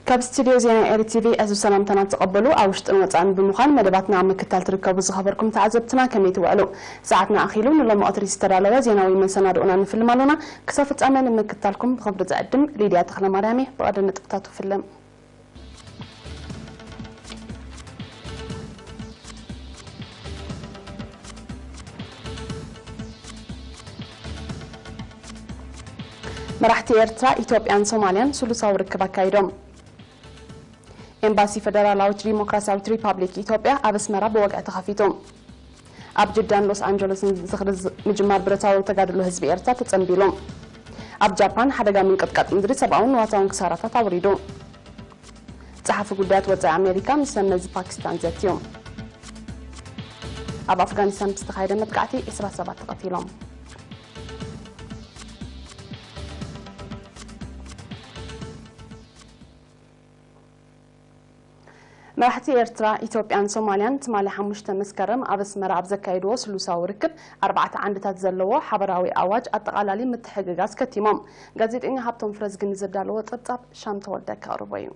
ካብ ስቱድዮ ዜና ኤሪ ቲቪ ዕዙዝ ሰላምታና ትቐበሉ፣ ኣብ ውሽጥን ወጻእን ብምዃን መደባትና ኣብ ምክታል ትርከቡ ዝኸበርኩም ተዓዘብትና ከመይ ትውዕሉ? ሰዓትና ኣኺሉ፣ ንሎሚ ቀትሪ ዝተዳለወ ዜናዊ መሰናድኦና ንፍልም ኣሎና። ክሳብ ፍጻመ ንምክታልኩም ብኽብሪ ዝዕድም ሊድያ ተኽለማርያም እየ። ብቐደም ነጥብታቱ ፍልም። መራሕቲ ኤርትራ፣ ኢትዮጵያን ሶማልያን ስሉሳዊ ርክብ ኣካይዶም። ኤምባሲ ፈደራላዊት ዲሞክራሲያዊት ሪፓብሊክ ኢትዮጵያ ኣብ ኣስመራ ብወግዒ ተኸፊቱ። ኣብ ጅዳን ሎስ ኣንጀለስን ዝኽሪ ዝ-፣ ምጅማር ብረታዊ ተጋድሎ ህዝቢ ኤርትራ ተጸንቢሉ። ኣብ ጃፓን፣ ሓደጋ ምንቅጥቃጥ ምድሪ ሰብኣውን ንዋታውን ክሳራታት ኣውሪዱ። ጸሓፊ ጉዳያት ወጻኢ ኣሜሪካ ምስ ሰብ መዚ ፓኪስታን ዘትዩ። ኣብ ኣፍጋኒስታን ብዝተኻየደ መጥቃዕቲ ዕስራ ሰባት ተቐቲሎም። መራሕቲ ኤርትራ፣ ኢትዮጵያን ሶማልያን ትማሊ ሓሙሽተ መስከረም ኣብ ኣስመራ ኣብ ዘካየድዎ ስሉሳዊ ርክብ፣ ኣርባዕተ ዓንድታት ዘለዎ ሓበራዊ ኣዋጅ ኣጠቓላሊ ምትሕግጋዝ ከቲሞም። ጋዜጠኛ ሃብቶም ፍረዝግኒ ዘዳለዎ ጸብጻብ ሻም ተወልደ ከቕርቦ እዩ።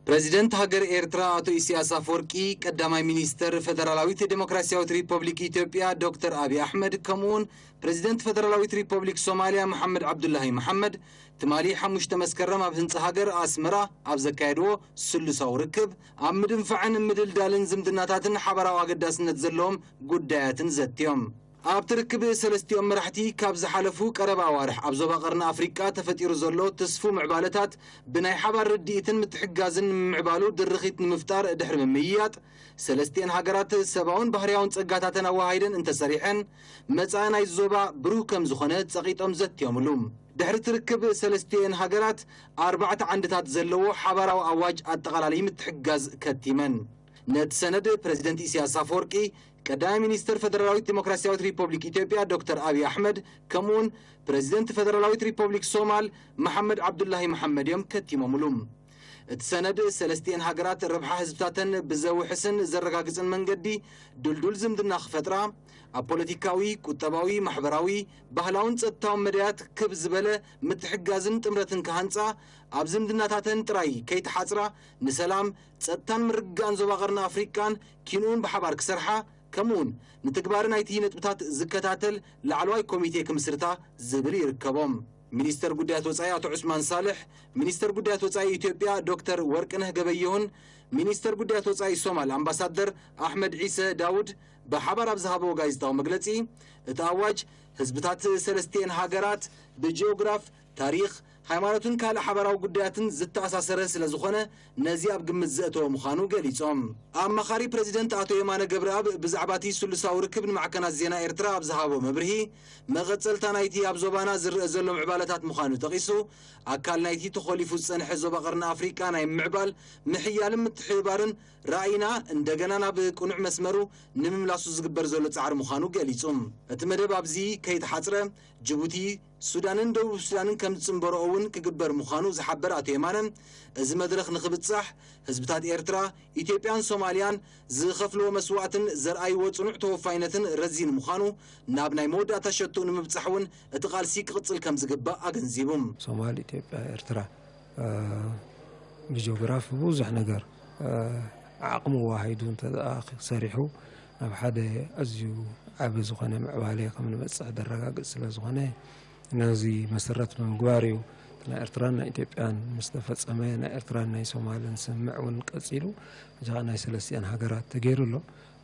ፕረዚደንት ሃገር ኤርትራ ኣቶ ኢሳያስ ኣፈወርቂ፣ ቀዳማይ ሚኒስተር ፈደራላዊት ዴሞክራሲያዊት ሪፐብሊክ ኢትዮጵያ ዶክተር ኣብይ ኣሕመድ፣ ከምኡውን ፕረዚደንት ፈደራላዊት ሪፐብሊክ ሶማልያ መሓመድ ዓብዱላሂ መሓመድ፣ ትማሊ ሓሙሽተ መስከረም ኣብ ህንጻ ሃገር ኣስመራ ኣብ ዘካየድዎ ስሉሳዊ ርክብ፣ ኣብ ምድንፋዕን ምድልዳልን ዝምድናታትን ሓባራዊ ኣገዳስነት ዘለዎም ጉዳያትን ዘትዮም። ኣብቲ ርክብ፣ ሰለስቲኦም መራሕቲ ካብ ዝሓለፉ ቀረባ ኣዋርሕ ኣብ ዞባ ቀርኒ ኣፍሪቃ ተፈጢሩ ዘሎ ትስፉ ምዕባለታት ብናይ ሓባር ርድኢትን ምትሕግጋዝን ንምምዕባሉ ድርኺት ንምፍጣር ድሕሪ ምምይያጥ፣ ሰለስቲኤን ሃገራት ሰብኣውን ባህርያውን ጸጋታተን ኣወሃሂደን እንተሰሪሐን፣ መጻኢ ናይ ዞባ ብሩህ ከም ዝኾነ ጸቒጦም ዘትዮምሉ። ድሕሪ እቲ ርክብ፣ ሰለስቲኤን ሃገራት ኣርባዕተ ዓንድታት ዘለዎ ሓባራዊ ኣዋጅ ኣጠቓላሊ ምትሕግጋዝ ከቲመን። ነቲ ሰነድ ፕረዚደንት ኢሳያስ ኣፈወርቂ፣ ቀዳማይ ሚኒስተር ፈደራላዊት ዲሞክራሲያዊት ሪፐብሊክ ኢትዮጵያ ዶክተር ኣብይ ኣሕመድ፣ ከምኡውን ፕረዚደንት ፈደራላዊት ሪፐብሊክ ሶማል መሓመድ ዓብዱላሂ መሓመድ እዮም ከቲሞምሉ። እቲ ሰነድ፣ ሰለስቲኤን ሃገራት ረብሓ ህዝብታተን ብዘውሕስን ዘረጋግጽን መንገዲ ድልዱል ዝምድና ክፈጥራ፣ ኣብ ፖለቲካዊ፣ ቁጠባዊ፣ ማሕበራዊ፣ ባህላውን ጸጥታውን መዳያት ክብ ዝበለ ምትሕግጋዝን ጥምረትን ክሃንጻ፣ ኣብ ዝምድናታተን ጥራይ ከይተሓጽራ፣ ንሰላም፣ ጸጥታን ምርግጋእን ዞባ ቀርኒ ኣፍሪቃን ኪንኡን ብሓባር ክሰርሓ፣ ከምኡውን ንትግባረ ናይቲ ነጥብታት ዝከታተል ላዕለዋይ ኮሚቴ ክምስርታ ዝብል ይርከቦም። ሚኒስተር ጉዳያት ወጻኢ ኣቶ ዑስማን ሳልሕ፣ ሚኒስተር ጉዳያት ወጻኢ ኢትዮጵያ ዶክተር ወርቅነህ ገበየሁን ሚኒስተር ጉዳያት ወጻኢ ሶማል ኣምባሳደር ኣሕመድ ዒሰ ዳውድ ብሓባር ኣብ ዝሃበዎ ጋዜጣዊ መግለጺ፣ እቲ ኣዋጅ ህዝብታት ሰለስቲኤን ሃገራት ብጂኦግራፍ፣ ታሪኽ፣ ሃይማኖትን ካልእ ሓባራዊ ጉዳያትን ዝተኣሳሰረ ስለ ዝኾነ፣ ነዚ ኣብ ግምት ዘእተወ ምዃኑ ገሊጾም። ኣማኻሪ ፕረዚደንት ኣቶ የማነ ገብረኣብ ብዛዕባ እቲ ስሉሳዊ ርክብ ንማዕከናት ዜና ኤርትራ ኣብ ዝሃቦ መብርሂ፣ መቐጸልታ ናይቲ ኣብ ዞባና ዝረአ ዘሎ ምዕባለታት ምዃኑ ጠቒሱ፣ ኣካል ናይቲ ተኾሊፉ ዝጸንሐ ዞባ ቀርኒ ኣፍሪቃ ናይ ምምዕባል ምሕያልን ምትሕብባርን ራእይና እንደገና ናብ ቅኑዕ መስመሩ ንምምላሱ ዝግበር ዘሎ ጻዕሪ ምዃኑ ገሊጹ። እቲ መደብ ኣብዚ ከይተሓጽረ፣ ጅቡቲ፣ ሱዳንን ደቡብ ሱዳንን ከም ዝጽንበርኦ እውን ክግበር ምዃኑ ዝሓበረ ኣቶ የማነ፣ እዚ መድረኽ ንኽብጻሕ ህዝብታት ኤርትራ፣ ኢትዮጵያን ሶማልያን ዝኸፍልዎ መስዋእትን ዘርኣይዎ ጽኑዕ ተወፋይነትን ረዚን ምዃኑ፣ ናብ ናይ መወዳእታ ሸቶኡ ንምብጻሕ እውን እቲ ቃልሲ ክቕጽል ከም ዝግባእ ኣገንዚቡ። ሶማል፣ ኢትዮጵያ፣ ኤርትራ፣ እ፣ ብጂኦግራፊ ብዙሕ ነገር፣ እ፣ ዓቕሚ ዋሂዱ እንተ ደኣ ሰሪሑ፣ ናብ ሓደ ኣዝዩ ዓቢ ዝኾነ ምዕባለ ከም ንበጽሕ ዘረጋግጽ ስለ ዝኾነ፣ ነዚ መሰረት ብምግባር እዩ። እቲ ናይ ኤርትራን ናይ ኢትዮጵያን ምስ ተፈጸመ፣ ናይ ኤርትራን ናይ ሶማልን ስምምዕ እውን ቀጺሉ፣ እዚ ኸኣ ናይ ሰለስቲኣን ሃገራት ተገይሩ ኣሎ።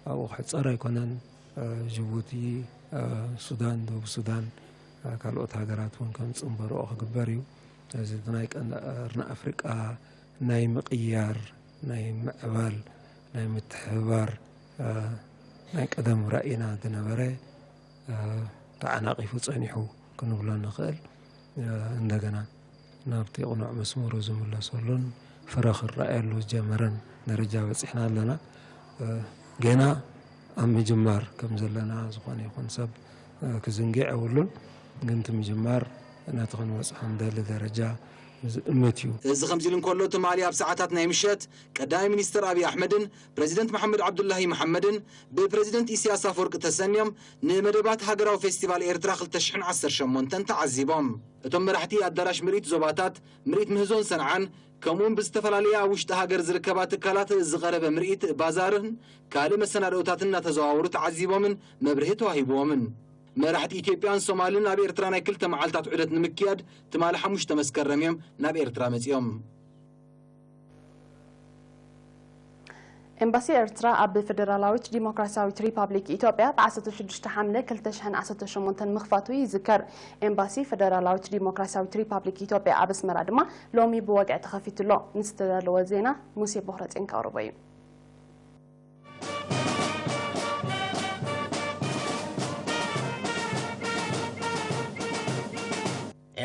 ኣብኡ ክሕጸር ኣይኮነን። እ፣ ጅቡቲ፣ እ፣ ሱዳን፣ ደቡብ ሱዳን፣ እ፣ ካልኦት ሃገራት እውን ከም ጽንበርኦ ክግበር እዩ። እዚ ናይ ቀርኒ ኣፍሪቃ ናይ ምቕያር፣ ናይ ምዕባል፣ ናይ ምትሕብባር፣ እ፣ ናይ ቀደም ራእይና ዝነበረ፣ እ፣ ተዓናቒፉ ጸኒሑ ክንብሎ ንኽእል። እ፣ እንደገና ናብቲ ቅኑዕ መስመሩ ዝምለሰሉን ፍረ ክረኣየሉ ዝጀመረን ደረጃ በጺሕና ኣለና። እ፣ ገና ኣብ ምጅማር ከም ዘለና ዝኾነ ይኹን ሰብ፣ እ፣ ክዝንግዕ የብሉን። ግን እቲ ምጅማር ነቲ ክንበጽሖ ንደሊ ደረጃ እምነት እዩ። እዚ ከምዚ ኢሉ እንከሎ፣ ትማሊ ኣብ ሰዓታት ናይ ምሸት ቀዳማይ ሚኒስትር ኣብይ ኣሕመድን ፕረዚደንት መሓመድ ዓብዱላሂ መሓመድን ብፕረዚደንት ኢሳያስ ኣፈወርቂ ተሰንዮም ንመደባት ሃገራዊ ፌስቲቫል ኤርትራ ክልተ ሽሕን ዓሰርተ ሸሞንተን ተዓዚቦም። እቶም መራሕቲ ኣዳራሽ ምርኢት ዞባታት ምርኢት ምህዞን ሰንዓን፣ ከምኡውን ብዝተፈላለየ ኣብ ውሽጢ ሃገር ዝርከባ ትካላት ዝቐረበ ምርኢት ባዛርን ካልእ መሰናድኦታትን እናተዘዋወሩ ተዓዚቦምን መብርሂ ተዋሂብዎምን። መራሕቲ ኢትዮጵያን ሶማልን ኣብ ኤርትራ ናይ ክልተ መዓልታት ዑደት ንምክያድ ትማሊ ሓሙሽተ መስከረም እዮም ናብ ኤርትራ መጺኦም። ኤምባሲ ኤርትራ ኣብ ፌደራላዊት ዲሞክራሲያዊት ሪፓብሊክ ኢትዮጵያ ብ ዓሰርተ ሽዱሽተ ሓምለ ክልተ ሽሕን ዓሰርተ ሸሞንተን ምኽፋቱ ይዝከር። ኤምባሲ ፌደራላዊት ዲሞክራሲያዊት ሪፓብሊክ ኢትዮጵያ ኣብ ኣስመራ ድማ ሎሚ ብወግዒ ተኸፊቱ ኣሎ። ንዝተዳለወ ዜና ሙሴ ቦኽረጼን ከቕርቦ እዩ።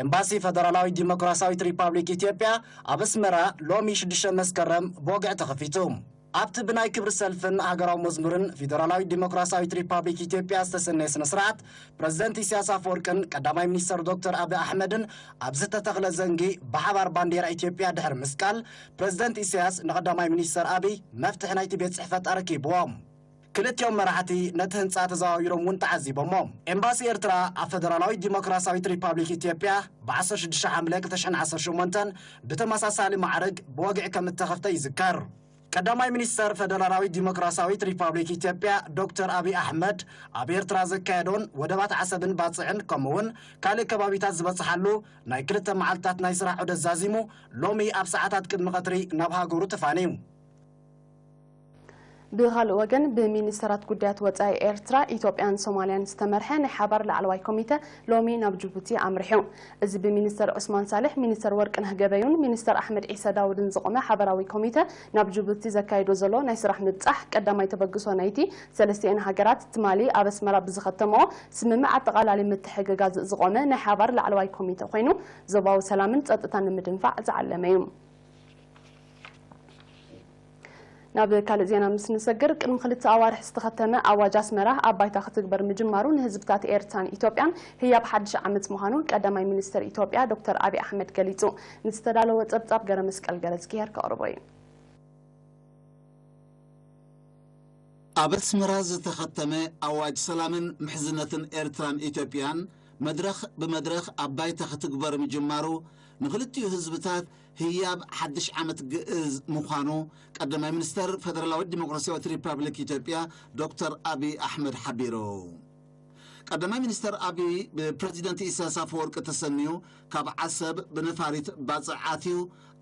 ኤምባሲ ፈደራላዊት ዲሞክራሲያዊት ሪፓብሊክ ኢትዮጵያ ኣብ ኣስመራ ሎሚ ሽዱሽተ መስከረም ብወግዒ ተኸፊቱ። ኣብቲ ብናይ ክብሪ ሰልፍን ሃገራዊ መዝሙርን ፌደራላዊት ዲሞክራሲያዊት ሪፓብሊክ ኢትዮጵያ ዝተሰነየ ስነ ስርዓት፣ ፕረዚደንት ኢሳያስ ኣፈወርቅን ቀዳማይ ሚኒስተር ዶክተር ኣብይ ኣሕመድን ኣብ ዝተተኽለ ዘንጊ ብሓባር ባንዴራ ኢትዮጵያ ድሕሪ ምስቃል፣ ፕረዚደንት ኢሳያስ ንቀዳማይ ሚኒስተር ኣብይ መፍትሒ ናይቲ ቤት ጽሕፈት ኣረኪብዎም። ክልቲኦም መራሕቲ ነቲ ህንጻ ተዘዋዊሮም እውን ተዓዚቦሞ። ኤምባሲ ኤርትራ ኣብ ፈደራላዊት ዲሞክራሲያዊት ሪፓብሊክ ኢትዮጵያ ብ ዓሰርተ ሽዱሽተ ሓምለ ክልተ ሽሕን ዓሰርተ ሸሞንተን ብተመሳሳሊ ማዕርግ ብወግዒ ከም እተኸፍተ ይዝከር። ቀዳማይ ሚኒስተር ፈደራላዊት ዲሞክራሲያዊት ሪፓብሊክ ኢትዮጵያ ዶክተር ኣብይ ኣሕመድ ኣብ ኤርትራ ዘካየዶን ወደባት ዓሰብን ባጽዕን ከምኡውን ካልእ ከባቢታት ዝበጽሓሉ ናይ ክልተ መዓልታት ናይ ስራሕ ዑደት ዛዚሙ ሎሚ ኣብ ሰዓታት ቅድሚ ቀትሪ ናብ ሃገሩ ተፋንዩ። ብኻልእ ወገን፣ ብሚኒስተራት ጉዳያት ወጻኢ ኤርትራ፣ ኢትዮጵያን ሶማልያን ዝተመርሐ ናይ ሓባር ላዕለዋይ ኮሚተ ሎሚ ናብ ጅቡቲ ኣምሪሑ። እዚ ብሚኒስተር ዑስማን ሳልሕ፣ ሚኒስተር ወርቅነህ ገበዩን ሚኒስተር ኣሕመድ ዒሰ ዳውድን ዝቖመ ሓባራዊ ኮሚተ ናብ ጅቡቲ ዘካይዶ ዘሎ ናይ ስራሕ ምብጻሕ ቀዳማይ ተበግሶ ናይቲ ሰለስቲኤን ሃገራት ትማሊ ኣብ ኣስመራ ብዝኸተምኦ ስምምዕ ኣጠቓላሊ ምትሕግጋዝ ዝቖመ ናይ ሓባር ላዕለዋይ ኮሚተ ኮይኑ ዞባዊ ሰላምን ጸጥታን ንምድንፋዕ ዝዓለመ እዩ። ናብ ካልእ ዜና ምስ ንሰግር፣ ቅድሚ ክልተ ኣዋርሕ ዝተኸተመ ኣዋጅ ኣስመራ ኣብ ባይታ ክትግበር ምጅማሩ ንህዝብታት ኤርትራን ኢትዮጵያን ህያብ ሓድሽ ዓመት ምዃኑ ቀዳማይ ሚኒስተር ኢትዮጵያ ዶክተር ኣብይ ኣሕመድ ገሊጹ። ንዝተዳለወ ጸብጻብ ገረ መስቀል ገረዝግሄር ከቕርቦ እዩ። ኣብ ኣስመራ ዝተኸተመ ኣዋጅ ሰላምን ምሕዝነትን ኤርትራን ኢትዮጵያን መድረኽ ብመድረኽ ኣብ ባይታ ክትግበር ምጅማሩ ንክልቲኡ ህዝብታት ህያብ ሓድሽ ዓመት ግእዝ ምዃኑ ቀዳማይ ሚኒስተር ፈደራላዊት ዲሞክራሲያዊት ሪፓብሊክ ኢትዮጵያ ዶክተር ኣብይ ኣሕመድ ሓቢሩ። ቀዳማይ ሚኒስተር ኣብይ ብፕረዚደንት ኢሳያስ ኣፈወርቂ ተሰንዩ ካብ ዓሰብ ብነፋሪት ባጽዕ ኣትዩ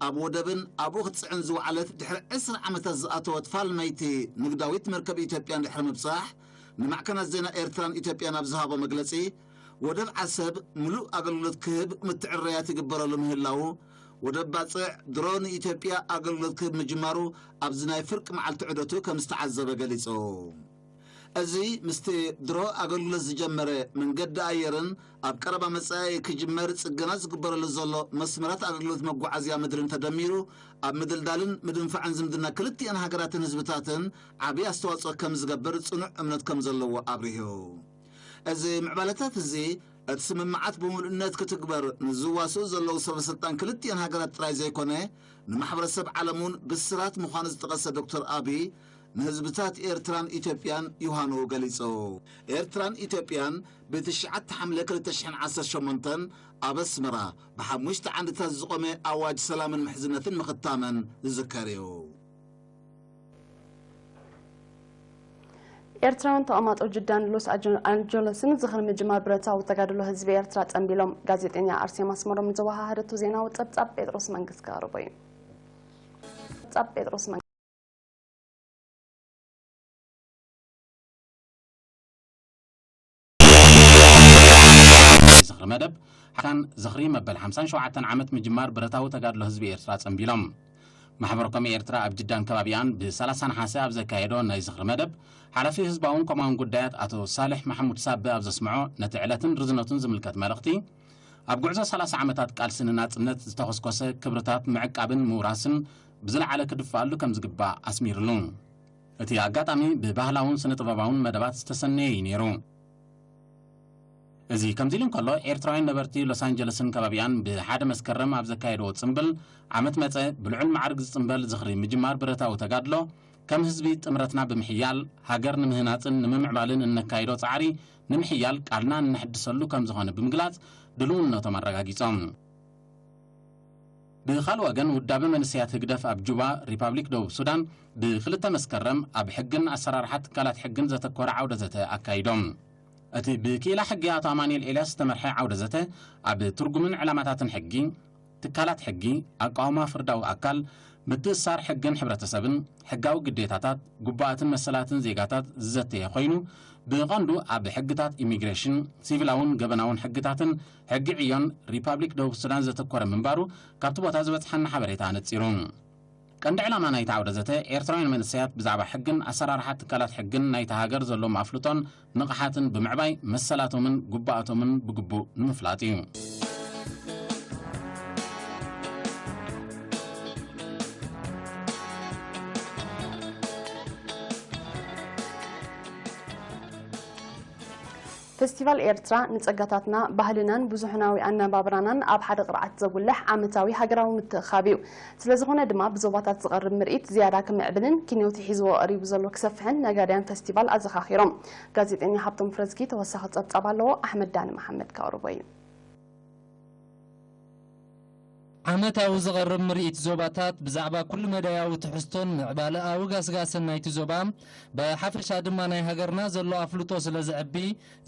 ኣብ ወደብን ኣብኡ ክትጽዕን ዝወዓለት ድሕሪ ዕስራ ዓመታት ዝኣተወት ፋልመይቲ ንግዳዊት መርከብ ኢትዮጵያ ድሕሪ ምብጻሕ ንማዕከናት ዜና ኤርትራን ኢትዮጵያን ኣብ ዝሃቦ መግለጺ፣ ወደብ ዓሰብ ምሉእ ኣገልግሎት ክህብ ምትዕርራያት ይግበረሉ ምህላዉ፣ ወደብ ባጽዕ ድሮ ንኢትዮጵያ ኣገልግሎት ክህብ ምጅማሩ ኣብዚ ናይ ፍርቂ መዓልቲ ዑደቱ ከም ዝተዓዘበ ገሊጹ። እዚ ምስቲ ድሮ ኣገልግሎት ዝጀመረ መንገዲ ኣየርን ኣብ ቀረባ መጻኢ ክጅመር ጽገና ዝግበረሉ ዘሎ መስመራት ኣገልግሎት መጓዓዝያ ምድርን ተደሚሩ ኣብ ምድልዳልን ምድንፋዕን ዝምድና ክልቲኣን ሃገራትን ህዝብታትን ዓቢ ኣስተዋጽኦ ከም ዝገብር ጽኑዕ እምነት ከም ዘለዎ ኣብሪሁ። እዚ ምዕባለታት እዚ እቲ ስምምዓት ብምሉእነት ክትግበር ንዝዋስኡ ዘለዉ ሰበ ስልጣን ክልቲኣን ሃገራት ጥራይ ዘይኮነ ንማሕበረሰብ ዓለም እውን ብስራት ምዃኑ ዝጠቐሰ ዶክተር ኣብይ ንህዝብታት ኤርትራን ኢትዮጵያን ዮሃንኡ ገሊጹ። ኤርትራን ኢትዮጵያን ብትሽዓተ ሓምለ ክልተ ሽሕን ዓሰርተ ሸሞንተን ኣብ ኣስመራ ብሓሙሽተ ዓንድታት ዝቖመ ኣዋጅ ሰላምን ምሕዝነትን ምኽታመን ዝዝከር እዩ። ኤርትራውያን ተቐማጦ ጅዳን ሎስ ኣንጀለስን ዝኽሪ ምጅማር ብረታዊ ተጋድሎ ህዝቢ ኤርትራ ጸንቢሎም። ጋዜጠኛ ኣርሴማ ኣስመሮም ንዘወሃሃደቶ ዜናዊ ጸብጻብ ጴጥሮስ መንግስት ከቕርቦ እዩ። ጸብጻብ ጴጥሮስ መንግስት። ዝኽሪ መደብ ሓካን ዝኽሪ መበል ሓምሳን ሸውዓተን ዓመት ምጅማር ብረታዊ ተጋድሎ ህዝቢ ኤርትራ ጸንቢሎም። ማሕበር ኮም ኤርትራ ኣብ ጅዳን ከባቢኣን ብ ሰላሳ ነሓሰ ኣብ ዘካየዶ ናይ ዝኽሪ መደብ፣ ሓላፊ ህዝባውን ኮማውን ጉዳያት ኣቶ ሳልሕ ማሕሙድ ሳበ ኣብ ዘስምዖ ነቲ ዕለትን ርዝነቱን ዝምልከት መልእኽቲ፣ ኣብ ጉዕዞ ሰላሳ ዓመታት ቃልሲ ንናጽነት ዝተኾስኮሰ ክብርታት ምዕቃብን ምውራስን ብዝለዓለ ክድፋኣሉ ከም ዝግባእ ኣስሚርሉ። እቲ ኣጋጣሚ ብባህላውን ስነ-ጥበባውን መደባት ዝተሰነየ እዩ ነይሩ። እዚ ከምዚ ኢሉ እንከሎ፣ ኤርትራውያን ነበርቲ ሎስ ኣንጀለስን ከባቢኣን ብሓደ መስከረም ኣብ ዘካየድዎ ጽምብል፣ ዓመት መጸ ብልዑል ማዕርግ ዝጽምበል ዝኽሪ ምጅማር ብረታዊ ተጋድሎ፣ ከም ህዝቢ ጥምረትና ብምሕያል፣ ሃገር ንምህናጽን ንምምዕባልን እነካይዶ ጻዕሪ ንምሕያል ቃልና እነሕድሰሉ ከም ዝኾነ ብምግላጽ፣ ድልውነቶም ኣረጋጊጾም። ብኻልእ ወገን፣ ውዳበ መንእሰያት ህግደፍ ኣብ ጁባ፣ ሪፓብሊክ ደቡብ ሱዳን፣ ብክልተ መስከረም ኣብ ሕግን ኣሰራርሓ ትካላት ሕግን ዘተኮረ ዓውደ ዘተ ኣካይዶም። እቲ ብክኢላ ሕጊ ኣቶ ኣማኑኤል ኤልያስ ዝተመርሐ ዓውደ ዘተ፣ ኣብ ትርጉምን ዕላማታትን ሕጊ፣ ትካላት ሕጊ፣ ኣቃውማ ፍርዳዊ ኣካል፣ ምትእስሳር ሕግን ሕብረተሰብን፣ ሕጋዊ ግዴታታት፣ ግቡኣትን መሰላትን ዜጋታት ዝዘተየ ኮይኑ፣ ብቐንዱ ኣብ ሕግታት ኢሚግሬሽን፣ ሲቪላውን ገበናውን ሕግታትን ሕጊ ዕዮን ሪፓብሊክ ደቡብ ሱዳን ዘተኮረ ምንባሩ ካብቲ ቦታ ዝበጽሓና ሓበሬታ ኣነጺሩ። ቀንዲ ዕላማ ናይቲ ዓውደ ዘተ፣ ኤርትራውያን መንእሰያት ብዛዕባ ሕግን ኣሰራርሓ ትካላት ሕግን ናይታ ሃገር ዘሎም ኣፍልጦን ንቕሓትን ብምዕባይ፣ መሰላቶምን ግቡኣቶምን ብግቡእ ንምፍላጥ እዩ። ፌስቲቫል ኤርትራ ንጸጋታትና፣ ባህልናን ብዙሕናዊ ኣነባብራናን ኣብ ሓደ ቅርዓት ዘጉልሕ ዓመታዊ ሃገራዊ ምትእኻብ እዩ። ስለዝኾነ ድማ ብዞባታት ዝቐርብ ምርኢት ዝያዳ ክምዕብልን ኪንዮቲ ሒዝዎ ቀሪቡ ዘሎ ክሰፍሕን ነጋድያን ፌስቲቫል ኣዘኻኺሮም። ጋዜጠኛ ሃብቶም ፍረዝጊ ተወሳኺ ጸብጻብ ኣለዎ፣ ኣሕመድ ዳኒ መሓመድ ከቕርቦ እዩ። ዓመታዊ ዝቐርብ ምርኢት ዞባታት ብዛዕባ ኩሉ መዳያዊ ትሕዝቶን ምዕባለኣዊ ጋስጋስን ናይቲ ዞባ፣ ብሓፈሻ ድማ ናይ ሃገርና ዘሎ ኣፍልጦ ስለ ዘዕቢ፣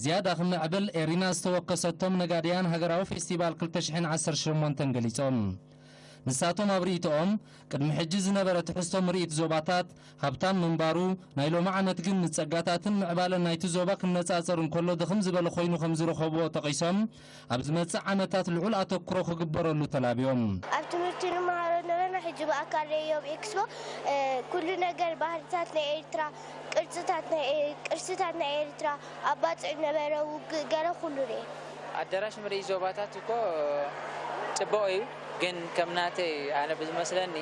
ዝያዳ ክምዕብል ኤሪና ዝተወከሰቶም ነጋድያን ሃገራዊ ፌስቲቫል ክልተ ሽሕን ዓሰርተ ሸሞንተን ገሊጾም። ንሳቶም ኣብ ርእይቶኦም፣ ቅድሚ ሕጂ ዝነበረ ትሕዝቶ ምርኢት ዞባታት ሃብታም ምንባሩ፣ ናይ ሎሚ ዓመት ግን ንጸጋታትን ምዕባለን ናይቲ ዞባ ክነጻጸር እንከሎ ድኽም ዝበለ ኮይኑ ከም ዝረኸብዎ ጠቒሶም፣ ኣብ ዝመጽእ ዓመታት ልዑል ኣተኩሮ ክግበረሉ ተላብዮም። ኣብ ትምህርቲ ንመሃሮ ነበርና፣ ሕጂ ብኣካል ርእዮም ኤክስፖ፣ እ፣ ኩሉ ነገር ባህልታት ናይ ኤርትራ፣ ቅርጽታት ናይ ኤ-፣ ቅርስታት ናይ ኤርትራ፣ ኣብ ባጽዕ ነበረ ውግእ፣ ገለ ኩሉ ርኤ። ኣዳራሽ ምርኢት ዞባታት እኮ ጽቡቕ እዩ፣ ግን ከም ናተይ ኣነ ብዝመስለኒ፣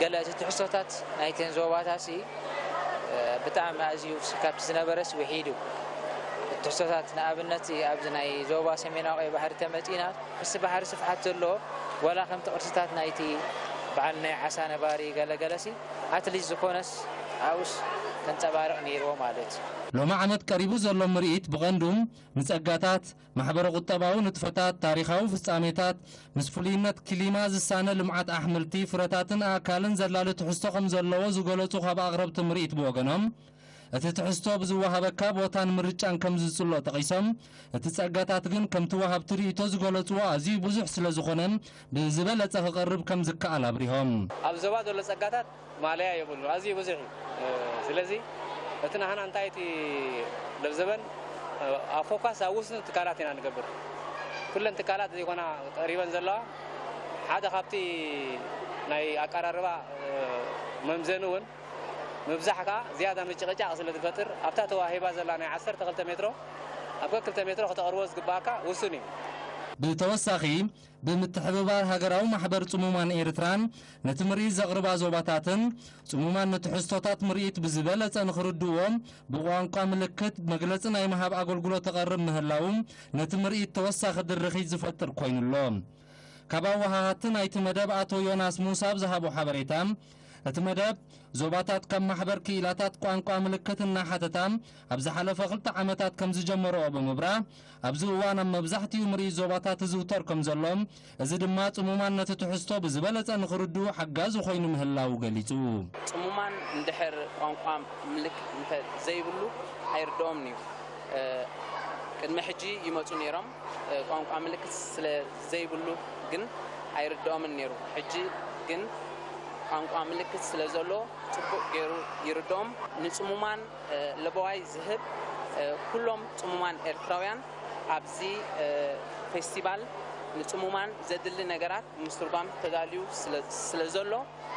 ገለ እቲ ትሕዝቶታት ናይተን ዞባታትሲ፣ እ፣ ብጣዕሚ ኣዝዩ ካብቲ ዝነበረስ ውሒዱ። ትሕዝቶታት ንኣብነት ኣብዚ ናይ ዞባ ሰሜናዊ ቀይ ባሕሪ ተመጺና፣ ምስቲ ባሕሪ ስፍሓት ዘለዎ፣ ዋላ ከምቲ ቅርስታት ናይቲ በዓል ናይ ዓሳ ነባሪ ገለገለሲ፣ ኣትሊስት ዝኾነስ ኣብኡስ ከንጸባርቕ ነይርዎ ማለት እዩ። ሎሚ ዓመት ቀሪቡ ዘሎ ምርኢት ብቐንዱ ንጸጋታት፣ ማሕበረ ቁጠባዊ ንጥፈታት፣ ታሪኻዊ ፍጻሜታት፣ ምስ ፍሉይነት ክሊማ ዝሳነ ልምዓት ኣሕምልቲ፣ ፍረታትን ኣእካልን ዘላሊ ትሕዝቶ ከም ዘለዎ ዝገለጹ ካብ ኣቕረብቲ ምርኢት ብወገኖም፣ እቲ ትሕዝቶ ብዝወሃበካ ቦታን ምርጫን ከም ዝጽሎ ጠቒሶም፣ እቲ ጸጋታት ግን ከምቲ ወሃብቲ ርእይቶ ዝገለጽዎ ኣዝዩ ብዙሕ ስለ ዝኾነ፣ ብዝበለጸ ክቐርብ ከም ዝከኣል ኣብሪሆም። ኣብ ዞባ ዘሎ ጸጋታት ማለያ የብሉን፣ ኣዝዩ ብዙሕ እዩ። እ፣ ስለዚ እቲ ናህና እንታይ እቲ ለብዘበን፣ እ፣ ኣብ ፎካስ ኣብ ውስን ትካላት ኢና ንገብር። ኩለን ትካላት ዘይኮና ቀሪበን ዘለዋ፣ ሓደ ካብቲ ናይ ኣቀራርባ፣ እ፣ መምዘኒ እውን ምብዛሕ ከኣ ዝያዳ ምጭቕጫቕ ስለ ዝፈጥር፣ ኣብታ ተዋሂባ ዘላ ናይ ዓሰርተ ክልተ ሜትሮ፣ ኣብ ክልተ ሜትሮ ከተቕርቦ ዝግባኣካ ውሱን እዩ። ብተወሳኺ፣ ብምትሕብባር ሃገራዊ ማሕበር ጽሙማን ኤርትራን ነቲ ምርኢት ዘቕርባ ዞባታትን፣ ጽሙማን ንትሕዝቶታት ምርኢት ብዝበለጸ ንኽርድእዎ ብቋንቋ ምልክት መግለጺ ናይ ምሃብ ኣገልግሎት ተቐርብ ምህላዉ፣ ነቲ ምርኢት ተወሳኺ ድርኺት ዝፈጥር ኮይኑ ኣሎ። ካብ ኣወሃሃድቲ ናይቲ መደብ ኣቶ ዮናስ ሙሳ ኣብ ዝሃቦ ሓበሬታ፣ እቲ መደብ ዞባታት ካብ ማሕበር ክኢላታት ቋንቋ ምልክት እናሓተታ ኣብ ዝሓለፈ ክልተ ዓመታት ከም ዝጀመረኦ ብምብራህ፣ ኣብዚ እዋን ኣብ መብዛሕትኡ ምርኢት ዞባታት ይዝውተር ከም ዘሎ፣ እዚ ድማ ጽሙማን ነቲ ትሕዝቶ ብዝበለጸ ንኽርድኡ ሓጋዚ ኮይኑ ምህላዉ ገሊጹ። ጽሙማን እንድሕር ቋንቋ ምልክት እንተ ዘይብሉ ኣይርድኦምን እዩ። እ፣ ቅድሚ ሕጂ ይመጹ ነይሮም። እ፣ ቋንቋ ምልክት ስለ ዘይብሉ ግን ኣይርድኦምን ነይሩ። ሕጂ ግን ቋንቋ ምልክት ስለ ዘሎ ጽቡቕ ገይሩ ይርድኦም። ንጽሙማን፣ እ፣ ለበዋይ ዝህብ፣ እ፣ ኩሎም ጽሙማን ኤርትራውያን ኣብዚ፣ እ፣ ፌስቲቫል ንጽሙማን ዘድሊ ነገራት ምስትርጓም ተዳልዩ ስለ፣ ስለ ዘሎ፣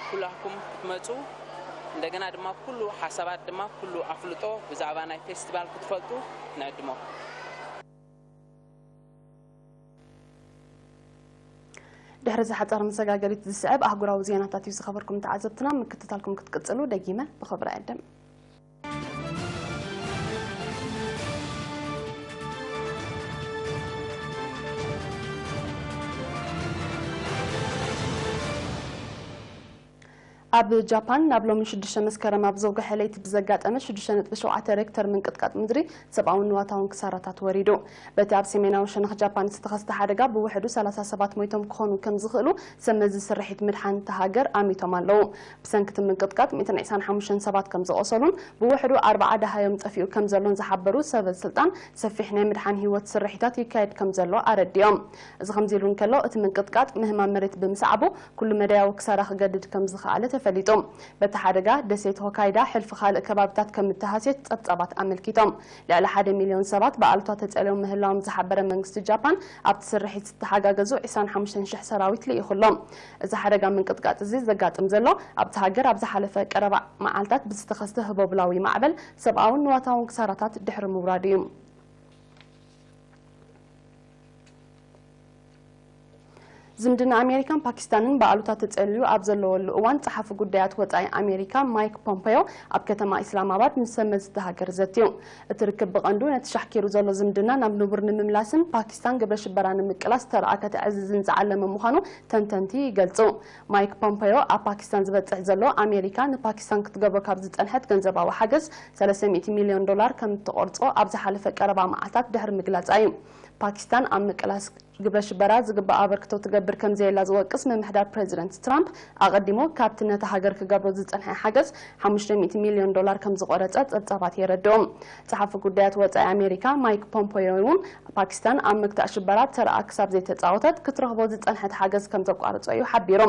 ኩላኩም ክትመጹ፣ እንደገና ድማ ኩሉ ሓሳባት ድማ ኩሉ ኣፍልጦ ብዛዕባ ናይ ፌስቲቫል ክትፈልጡ ንዕድመኩም። ድሕሪ እዚ ሓጻር መሰጋገሪት ዝስዕብ ኣህጉራዊ ዜናታት እዩ ዝኸበርኩም ተዓዘብትና። ምክትታልኩም ክትቅጽሉ ደጊመ ብኽብሪ እዕድም። ኣብ ጃፓን ናብ ሎሚ ሽዱሽተ መስከረም ኣብ ዘውግሐ ለይቲ ብዘጋጠመ ሽዱሽተ ነጥቢ ሸውዓተ ሬክተር ምንቅጥቃጥ ምድሪ ሰብኣውን ንዋታውን ክሳራታት ወሪዱ። በቲ ኣብ ሰሜናዊ ሸነኽ ጃፓን ዝተኸስተ ሓደጋ ብውሕዱ ሰላሳ ሰባት ሞይቶም ክኾኑ ከም ዝኽእሉ ሰብ መዚ ስርሒት ምድሓን እታ ሃገር ኣሚቶም ኣለዉ። ብሰንኪ እቲ ምንቅጥቃጥ ሚእትን ዕስራን ሓሙሽተን ሰባት ከም ዝቖሰሉን ብውሕዱ ኣርብዓ ደሃዮም ጠፊኡ ከም ዘሎን ዝሓበሩ ሰበ ስልጣን፣ ሰፊሕ ናይ ምድሓን ህይወት ስርሒታት ይካየድ ከም ዘሎ ኣረዲኦም። እዚ ከምዚ ኢሉ እንከሎ፣ እቲ ምንቅጥቃጥ ምህማም መሬት ብምስዓቡ ኩሉ መዳያዊ ክሳራ ክገድድ ከም ዝኸኣለ ተፈሊጡ። በቲ ሓደጋ፣ ደሴት ሆካይዳ ሕልፊ ካልእ ከባቢታት ከም እተሃስየት ጸብጻባት ኣመልኪቶም። ልዕሊ ሓደ ሚልዮን ሰባት ብኣሉታ ተጸልዮም ምህላዎም ዝሓበረ መንግስቲ ጃፓን፣ ኣብቲ ስርሒት ዝተሓጋገዙ ዕስራን ሓሙሽተን ሽሕ ሰራዊት ልኢኹ ኣሎ። እዚ ሓደጋ ምንቅጥቃጥ እዚ ዘጋጥም ዘሎ፣ ኣብቲ ሃገር ኣብ ዝሓለፈ ቀረባ መዓልታት ብዝተኸስተ ህቦብላዊ ማዕበል ሰብኣውን ንዋታውን ክሳራታት ድሕሪ ምውራዱ እዩ። ዝምድና ኣሜሪካን ፓኪስታንን ብኣሉታ ተጸልዩ ኣብ ዘለወሉ እዋን፣ ጸሓፊ ጉዳያት ወጻኢ ኣሜሪካ ማይክ ፖምፐዮ ኣብ ከተማ ኢስላማባድ ምስ ሰብ መዚ እታ ሃገር ዘትዩ። እቲ ርክብ ብቐንዱ ነቲ ሻሕኪሩ ዘሎ ዝምድና ናብ ንቡር ንምምላስን ፓኪስታን ግብረ ሽበራ ንምቅላስ ተርኣ ከተዕዝዝን ዝዓለመ ምዃኑ ተንተንቲ ይገልጹ። ማይክ ፖምፐዮ ኣብ ፓኪስታን ዝበጽሕ ዘሎ፣ ኣሜሪካ ንፓኪስታን ክትገብሮ ካብ ዝጸንሐት ገንዘባዊ ሓገዝ ሰለስተ ሚእቲ ሚልዮን ዶላር ከም እትቖርጾ ኣብ ዝሓለፈ ቀረባ መዓልታት ድሕሪ ምግላጻ እዩ። ፓኪስታን ኣብ ምቅላስ ግብረ ሽበራ ዝግባእ ኣበርክቶ ትገብር ከም ዘየላ ዝወቅስ ምምሕዳር ፕሬዚደንት ትራምፕ፣ ኣቐዲሙ ካብቲ ነታ ሃገር ክገብሮ ዝጸንሐ ሓገዝ ሓሙሽተ ሚእቲ ሚልዮን ዶላር ከም ዝቖረጸ ጸብጻባት የረድኡ። ጸሓፊ ጉዳያት ወጻኢ ኣሜሪካ ማይክ ፖምፖዮ እውን፣ ፓኪስታን ኣብ ምግታእ ሽበራ ተራኣ ክሳብ ዘይተጻወተት፣ ክትረኽቦ ዝጸንሐት ሓገዝ ከም ዘቋርጾ እዩ ሓቢሩ።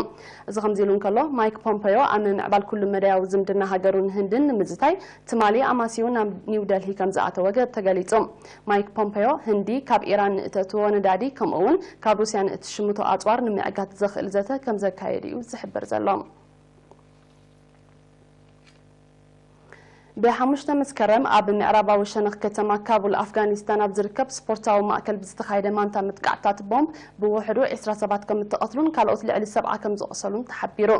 እዚ ከምዚ ኢሉ እንከሎ፣ ማይክ ፖምፖዮ ኣብ ምምዕባል ኩሉ መዳያዊ ዝምድና ሃገሩን ህንድን ንምዝታይ ትማሊ ኣማሲዩ ናብ ኒው ደልሂ ከም ዝኣተወ ገ-፣ ተገሊጹ። ማይክ ፖምፔዮ፣ ህንዲ ካብ ኢራን ንእተእትዎ ነዳዲ፣ ከምኡ እውን ካብ ሩስያ ንእትሽምቶ ኣጽዋር ንምዕጋት ዘኽእል ዘተ ከም ዘካየደ እዩ ዝሕበር ዘሎ። ብሓሙሽተ መስከረም ኣብ ምዕራባዊ ሸነኽ ከተማ ካቡል ኣፍጋኒስታን ኣብ ዝርከብ ስፖርታዊ ማእከል ብዝተኻየደ ማንታ መጥቃዕትታት ቦምብ ብውሕዱ ዕስራ ሰባት ከም እተቐትሉን ካልኦት ልዕሊ ሰብዓ ከም ዝቖሰሉን ተሓቢሩ።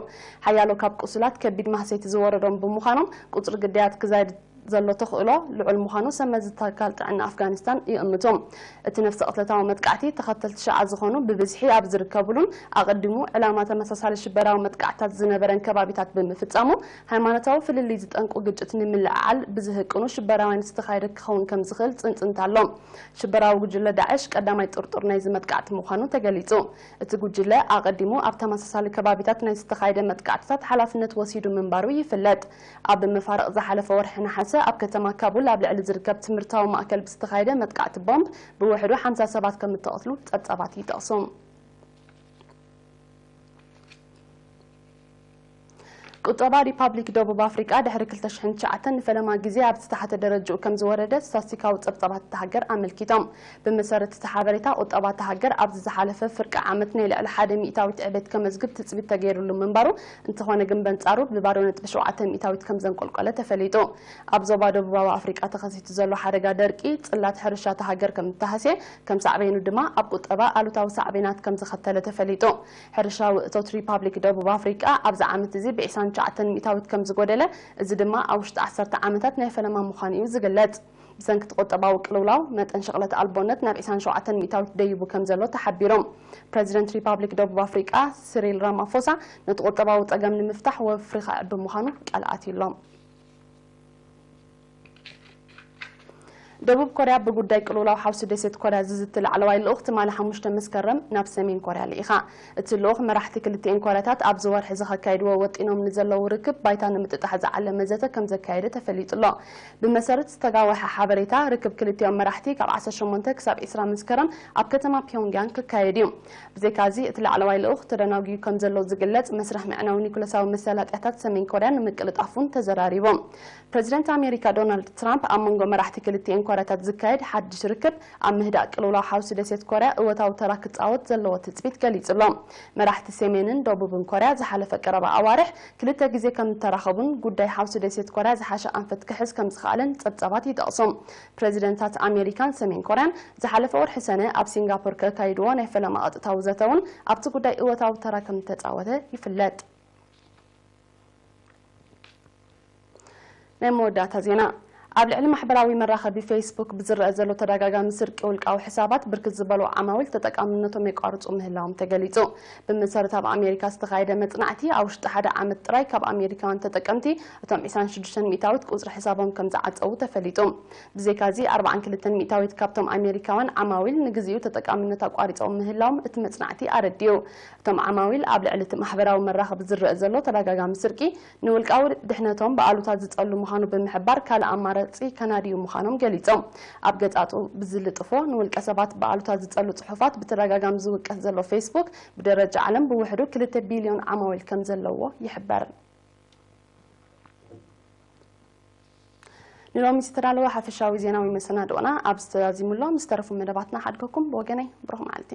ሓያሎ ካብ ቁሱላት ከቢድ ማህሰይቲ ዝወረዶም ብምዃኖም፣ ቁጽሪ ግዳያት ክዛይድ ዘሎ ተኽእሎ ልዑል ምዃኑ ሰብ መዚ ትካል ጥዕና ኣፍጋኒስታን ይእምቱ። እቲ ነፍሰ ቅትለታዊ መጥቃዕቲ፣ ተኸተልቲ ሽዓ ዝኾኑ ብብዝሒ ኣብ ዝርከብሉን ኣቐዲሙ ዕላማ ተመሳሳሊ ሽበራዊ መጥቃዕትታት ዝነበረን ከባቢታት ብምፍጻሙ፣ ሃይማኖታዊ ፍልልይ ዝጠንቁ ግጭት ንምልዕዓል ብዝህቅኑ ሽበራውያን ዝተኻየደ ክኸውን ከም ዝኽእል ጽንጽንታ ኣሎ። ሽበራዊ ጉጅለ ዳዕሽ ቀዳማይ ጥርጡር ናይዚ መጥቃዕቲ ምዃኑ ተገሊጹ። እቲ ጉጅለ ኣቐዲሙ ኣብ ተመሳሳሊ ከባቢታት ናይ ዝተኻየደ መጥቃዕትታት ሓላፍነት ወሲዱ ምንባሩ ይፍለጥ። ኣብ መፋርቕ ዝሓለፈ ወርሒ ነሓሰ፣ ኣብ ከተማ ካቡል ኣብ ልዕሊ ዝርከብ ትምህርታዊ ማእከል ብዝተኻየደ መጥቃዕቲ ቦምብ ብውሕዱ ሓምሳ ሰባት ከም እተቐትሉ ጸብጻባት ይጠቕሱ። ቁጠባ ሪፓብሊክ ደቡብ ኣፍሪቃ ድሕሪ ክልተ ሽሕን ትሽዓተን ንፈለማ ግዜ ኣብ ዝተሓተ ደረጃኡ ከም ዝወረደ ስታስቲካዊ ጸብጻባት እታ ሃገር ኣመልኪቶም። ብመሰረት እቲ ሓበሬታ፣ ቁጠባ እታ ሃገር ኣብዚ ዝሓለፈ ፍርቂ ዓመት ናይ ልዕሊ ሓደ ሚእታዊት ዕቤት ከመዝግብ ትጽቢት ተገይሩሉ ምንባሩ፣ እንተኾነ ግን በንጻሩ ብባዶ ነጥቢ ሸውዓተ ሚእታዊት ከም ዘንቆልቆለ ተፈሊጡ። ኣብ ዞባ ደቡባዊ ኣፍሪቃ ተኸሲቱ ዘሎ ሓደጋ ደርቂ፣ ጽላት ሕርሻ እታ ሃገር ከም እተሃስየ፣ ከም ሳዕቤኑ ድማ ኣብ ቁጠባ ኣሉታዊ ሳዕቤናት ከም ዘኸተለ ተፈሊጡ። ሕርሻዊ እቶት ሪፓብሊክ ደቡብ ኣፍሪቃ ኣብዚ ዓመት እዚ ብ ዕስራን ትሽዓተን ሚእታዊት ከም ዝጎደለ፣ እዚ ድማ ኣብ ውሽጢ ዓሰርተ ዓመታት ናይ ፈለማ ምዃኑ እዩ ዝግለጽ። ብሰንኪ እቲ ቁጠባዊ ቅልውላው፣ መጠን ሽቕለት ኣልቦነት ናብ ዕስራን ሸውዓተን ሚእታዊት ደይቡ ከም ዘሎ ተሓቢሩ። ፕረዚደንት ሪፓብሊክ ደቡብ ኣፍሪቃ ሲሪል ራማፎሳ፣ ነቲ ቁጠባዊ ጸገም ንምፍታሕ ወፍሪ ከዕቢ ምዃኑ ቃል ኣትዩ ኣሎ። ደቡብ ኮርያ ብጉዳይ ቅልውላው ሓውሲ ደሴት ኮርያ ዝዝቲ ላዕለዋይ ልኡኽ ትማሊ ሓሙሽተ መስከረም ናብ ሰሜን ኮርያ ልኢኻ። እቲ ልኡኽ መራሕቲ ክልቲኤን ኮርያታት ኣብዚ ወርሒ እዚ ከካይድዎ ወጢኖም ንዘለዉ ርክብ ባይታ ንምጥጣሕ ዝዓለመ ዘተ ከም ዘካየደ ተፈሊጡ ኣሎ። ብመሰረት ዝተጋወሐ ሓበሬታ፣ ርክብ ክልቲኦም መራሕቲ ካብ ዓሰርተ ሸሞንተ ክሳብ ዕስራ መስከረም ኣብ ከተማ ፒዮንግያንግ ክካየድ እዩ። ብዘይካዚ፣ እቲ ላዕለዋይ ልኡኽ ተደናጉዩ ከም ዘሎ ዝግለጽ መስርሕ ምዕናው ኒኩለሳዊ መሰላጥያታት ሰሜን ኮርያ ንምቅልጣፍ እውን ተዘራሪቦም። ፕረዚደንት ኣሜሪካ ዶናልድ ትራምፕ ኣብ መንጎ መራሕቲ ክልቲኤን ኮርያታት ዝካየድ ሓድሽ ርክብ ኣብ ምህዳእ ቅልውላው ሓውሲ ደሴት ኮርያ እወታዊ ተራ ክጻወት ዘለዎ ትጽቢት ገሊጹ ኣሎ። መራሕቲ ሰሜንን ደቡብን ኮርያ ዝሓለፈ ቀረባ ኣዋርሕ ክልተ ግዜ ከም እተራኸቡን ጉዳይ ሓውሲ ደሴት ኮርያ ዝሓሸ ኣንፈት ክሕዝ ከም ዝኸኣለን ጸብጻባት ይጠቕሱ። ፕረዚደንታት ኣሜሪካን ሰሜን ኮርያን ዝሓለፈ ወርሒ ሰነ ኣብ ሲንጋፖር ከካይድዎ ናይ ፈለማ ቀጥታዊ ዘተ እውን ኣብቲ ጉዳይ እወታዊ ተራ ከም እተጻወተ ይፍለጥ። ናይ መወዳእታ ዜና። ኣብ ልዕሊ ማሕበራዊ መራኸቢ ፌስቡክ ብዝረአ ዘሎ ተደጋጋሚ ስርቂ ውልቃዊ ሕሳባት፣ ብርክት ዝበሉ ዓማዊል ተጠቃምነቶም የቋርጹ ምህላዎም ተገሊጹ። ብመሰረት ኣብ ኣሜሪካ ዝተኻየደ መጽናዕቲ፣ ኣብ ውሽጢ ሓደ ዓመት ጥራይ ካብ ኣሜሪካውያን ተጠቀምቲ እቶም ዕስራን ሽዱሽተን ሚእታዊት ቁጽሪ ሕሳቦም ከም ዝዓጸዉ ተፈሊጡ። ብዘይካዚ፣ ኣርባዓን ክልተን ሚእታዊት ካብቶም ኣሜሪካውያን ዓማዊል ንግዚኡ ተጠቃምነት ኣቋሪጾም ምህላዎም እቲ መጽናዕቲ ኣረዲኡ። እቶም ዓማዊል ኣብ ልዕሊ እቲ ማሕበራዊ መራኸቢ ዝረአ ዘሎ ተደጋጋሚ ስርቂ፣ ንውልቃዊ ድሕነቶም ብኣሉታ ዝጸሉ ምዃኑ ብምሕባር፣ ካልእ ኣማራጺ ከናድዩ ምዃኖም ገሊጾም። ኣብ ገጻቱ ብዝልጥፎ ንውልቀ ሰባት ብኣሉታ ዝጸሉ ጽሑፋት ብተደጋጋሚ ዝውቀስ ዘሎ ፌስቡክ፣ ብደረጃ ዓለም ብውሕዱ ክልተ ቢልዮን ዓማዊል ከም ዘለዎ ይሕበር። ንሎሚ ዝተዳለወ ሓፈሻዊ ዜናዊ መሰናድኦና ኣብ ዝተዛዚሙሎ፣ ምስ ተረፉ መደባትና ሓድገኩም። ብወገነይ ብሩኽ መዓልቲ።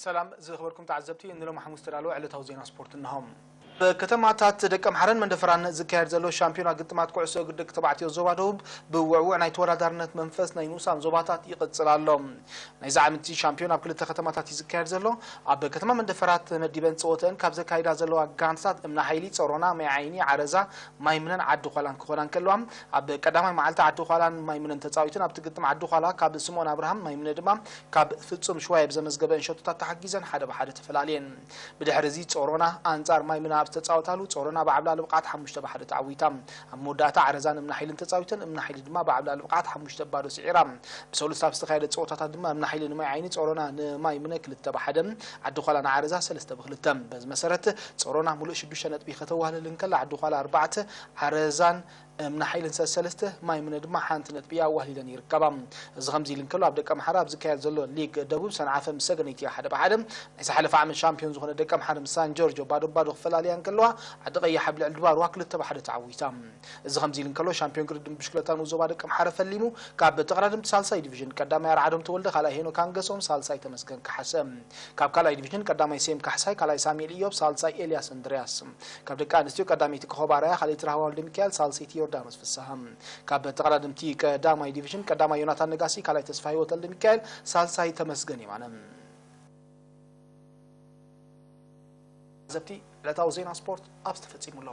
ሰላም ዝኸበርኩም ተዓዘብቲ፣ ንሎም ሓሙስ ተዳለወ ዕለታዊ ዜና ስፖርት እንሆ። በከተማታት ደቀምሓረን መንደፈራን ዝካየድ ዘሎ ሻምፒዮና ግጥማት ኩዕሶ እግሪ ደቂ ተባዕትዮ ዞባ ደቡብ ብውዕውዕ ናይ ተወዳዳርነት መንፈስ ናይ ንኡሳን ዞባታት ይቕጽል ኣሎ። ናይዚ ዓመት ሻምፒዮን ኣብ ክልተ ከተማታት እዩ ዝካየድ ዘሎ። ኣብ ከተማ መንደፈራ ተመዲበን ጸወተን ካብ ዘካይዳ ዘለዋ ጋንታታት እምና ሓይሊ፣ ጸሮና፣ ማይ ዓይኒ፣ ዓረዛ፣ ማይ ምነን ዓዲ ዃላን ክኾና እንከለዋ፣ ኣብ ቀዳማይ መዓልቲ ዓዲ ዃላን ማይ ምነን ተጻዊተን ኣብቲ ግጥም ዓዲ ዃላ ካብ ስምኦን ኣብርሃም፣ ማይ ምነ ድማ ካብ ፍጹም ሽዋየ ብዘመዝገበ እንሸቶታት ተሓጊዘን ሓደ ብሓደ ተፈላልየን። ብድሕሪ እዚ ጾሮና ኣንጻር ማይ ምነ ኣብ ዝተጻወታሉ፣ ጾሮና ብዓብላሊ ብቕዓት ሓሙሽተ ብሓደ ተዓዊታ። ኣብ መወዳእታ ዓረዛን እምና ሓይልን ተጻዊተን፣ እምና ሓይሊ ድማ ብዓብላሊ ብቕዓት ሓሙሽተ ባዶ ስዒራ። ብሰሉስ ኣብ ዝተኻየደ ጸወታታት ድማ እምና ሓይሊ ንማይ ዓይኒ፣ ጾሮና ንማይ ምነ ክልተ ብሓደ፣ ዓዲ ዃላ ንዓረዛ ሰለስተ ብክልተ። በዚ መሰረት ጾሮና ሙሉእ ሽዱሽተ ነጥቢ ከተዋህልል እንከላ፣ ዓዲ ዃላ ኣርባዕተ፣ ዓረዛን እምና ሓይልን ሰሰለስተ፣ ማይ ምነ ድማ ሓንቲ ነጥቢ ኣዋህሊለን ይርከባ። እዚ ከምዚ ኢሉ እንከሎ፣ ኣብ ደቀምሓረ ኣብ ዝካየድ ዘሎ ሊግ ደቡብ፣ ሰንዓፈ ምስ ሰገነይቲ ሓደ ብሓደ፣ ናይ ዝሓለፈ ዓመት ሻምፒዮን ዝኾነ ደቀምሓረ ምስ ሳን ጆርጆ ባዶ ባዶ ክፈላልያ እንከለዋ፣ ዓዲ ቀይሕ ኣብ ልዕሊ ድባርዋ ክልተ ብሓደ ተዓዊታ። እዚ ከምዚ ኢሉ እንከሎ፣ ሻምፒዮን ቅድድም ብሽክለታ ንኡስ ዞባ ደቀምሓረ ፈሊሙ፣ ካብ ተቐዳደምቲ ሳልሳይ ዲቪዥን ቀዳማይ ኣርዓዶም ተወልደ፣ ካልኣይ ሄኖክ ኣንገሶም፣ ሳልሳይ ተመስገን ካሕሰ። ካብ ካልኣይ ዲቪዥን ቀዳማይ ሴም ካሕሳይ፣ ካልኣይ ሳሙኤል ኢዮብ፣ ሳልሳይ ኤልያስ እንድርያስ። ካብ ደቂ ኣንስትዮ ቀዳመይቲ ኮኾብ ኣርኣያ፣ ካልኣይቲ ራህዋ ወልደሚካኤል፣ ሳልሰይቲ ዮርዳኖስ ፍስሃ። ካብ ተቐዳደምቲ ቀዳማይ ዲቪዥን ቀዳማይ ዮናታን ነጋሲ፣ ካልኣይ ተስፋ ህይወት ወልደሚካኤል፣ ሳልሳይ ተመስገን የማነ። ዘብቲ ዕለታዊ ዜና ስፖርት ኣብዚ ተፈጺሙ ኣሎ።